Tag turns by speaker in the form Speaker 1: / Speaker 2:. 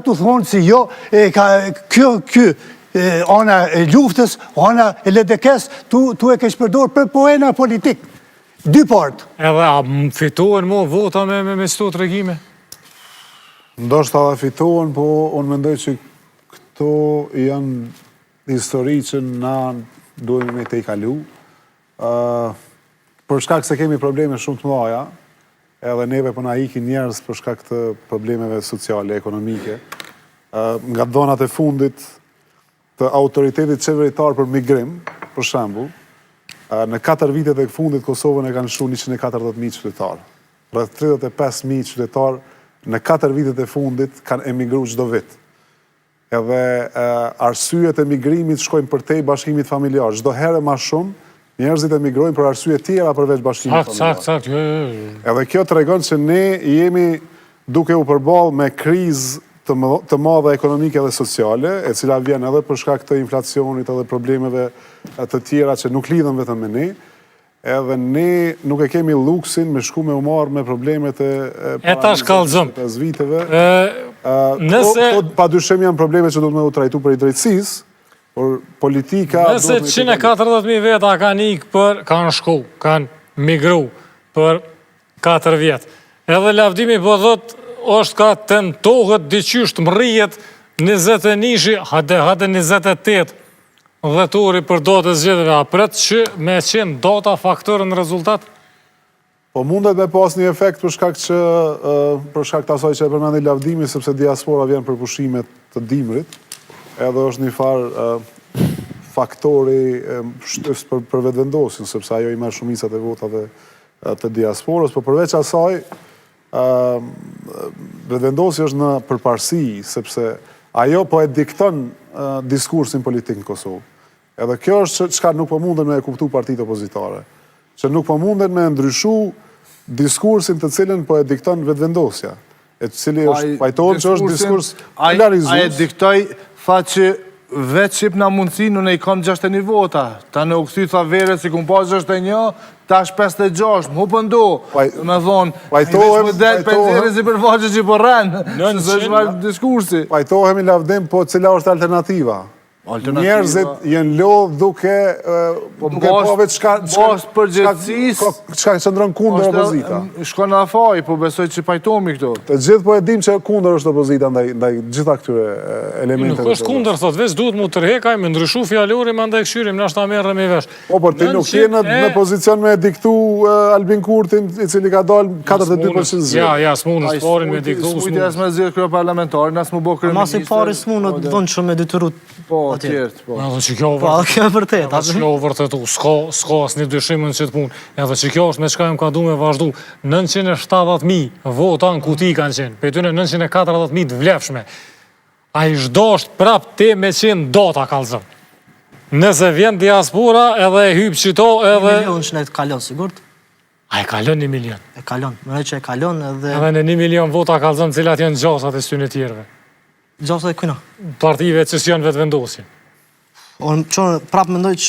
Speaker 1: Tu thonë si jo, e ka, kjo, ky, ana e luftës, ana e LDK-s, tu, tu e keqpërdor për poena politik. Dy
Speaker 2: palët. Edhe a fitohen mo vota me, me, me qëto tregime?
Speaker 3: Ndoshta edhe fitohen, po unë mendoj që këto janë histori që na duhemi me tejkalu. Për shkak se kemi probleme shumë të mëdha, edhe neve po na ikin njerëz për shkak të problemeve sociale, ekonomike. Nga të dhënat e fundit të autoritetit qeveritar për migrim, për shembull, në 4 vitet e fundit Kosovën e kanë lshu 140.000 qytetarë. Rreth 35.000 qytetarë në 4 vitet e fundit kanë emigru çdo vit. Edhe arsyet e migrimit shkojnë përtej bashkimit familjar. Çdo herë ma shumë njerëzit emigrojnë për arsye tjera përveç bashkimit
Speaker 2: familjar. Saktë, saktë, jo, jo, jo.
Speaker 3: Edhe kjo tregon që ne jemi duke u përballë me krizë të, të madhe ekonomike dhe sociale, e cila vjen edhe për shkak të inflacionit edhe problemeve të tjera që nuk lidhen vetëm me ne. Edhe ne nuk e kemi luksin me shku me u marrë me problemet e
Speaker 2: E tash kallzom.
Speaker 3: 5 viteve. Nëse Këto pa dyshim janë probleme që duhet me u trajtu prej drejtësisë, por politika
Speaker 2: Nëse 140.000 veta kanë ikë për kanë shku, kanë migru për 4 vjet. Edhe Lavdimi po thot është ka tentohet diqysh të mrrihet 21-shi, hajde hajde 28 Dhjetori për datën e zgjedhjeve, a pret që me qenë data faktor në rezultat?
Speaker 3: Po mundet me pas një efekt për shkak që për shkak të asaj që e përmendi Lavdimi, sepse diaspora vjen për pushimet të dimrit, edhe është një farë faktori shtysë për, për Vetëvendosjen, sepse ajo i merr shumicat e votave të diasporës, po përveç asaj, Vetëvendosja është në përparësi, sepse ajo po e dikton diskursin politik në Kosovë. Edhe kjo është çka nuk po munden me e kuptu partitë opozitare, që nuk po munden me ndryshu diskursin të cilin po e dikton Vetëvendosja, e cili është, pajtohem që është diskurs
Speaker 4: polarizues. Ai e diktoi, tha që veç jepna mundësinë, unë i kam 61 vota. Tani u kthy tha verës i kum pas 61, tash 56, më hupën do. Me thonë,
Speaker 3: pajtohem,
Speaker 4: më del pajtohem, si për faqe që po rren, se është marrë
Speaker 3: diskursi. Pajtohemi Lavdim, po cila është alternativa? Njerëzit janë lodh duke po duke pa veç çka
Speaker 4: çka përgjegjësisë
Speaker 3: çka qëndron kundër opozita.
Speaker 4: Shkon në faj, po besoj që pajtohemi
Speaker 3: këtu. Të gjithë po e dim që kundër është opozita ndaj ndaj gjitha këtyre
Speaker 2: elementeve. Nuk është kundër thotë, veç duhet mu tërhek ai me ndryshu fjalorin, mandej kqyrim, nashta merremi
Speaker 3: vesh. Po, por ti nuk je në në pozicion me diktu Albin Kurtin, i cili ka dalë 42%
Speaker 2: zgjedhje. Ja, ja, s'munësh parin me diktu.
Speaker 4: S'mujti as me zgjedh kryeparlamentarin, as mu bo
Speaker 5: kryeministër. Masi pari s'munët po, dhunshëm me detyru.
Speaker 4: Po, tjerët,
Speaker 2: po. Edhe që kjo
Speaker 5: po, kjo e vërtetë.
Speaker 2: Edhe që kjo u vërtetu, s'ka, s'ka asnjë dyshim në qëtë punë. Edhe që kjo është me çka jam ka du me vazhdu. 970.000 vota në kuti kanë qenë, prej tyne 940.000 të vlefshme. A ish dasht prap te me qenë data kallzëm. Nëse vjen diaspora edhe e hyp qito edhe...
Speaker 5: Një milion që ne të kalon, sigurt.
Speaker 2: A e kalon një milion?
Speaker 5: E kalon, mendoj që e kalon edhe...
Speaker 2: Edhe në një milion vota kallzëm cilat janë gjasat e qyne tjerëve.
Speaker 5: Gjasat e kujna?
Speaker 2: Partive që s'janë Vetëvendosje.
Speaker 5: Unë që prap mendoj që...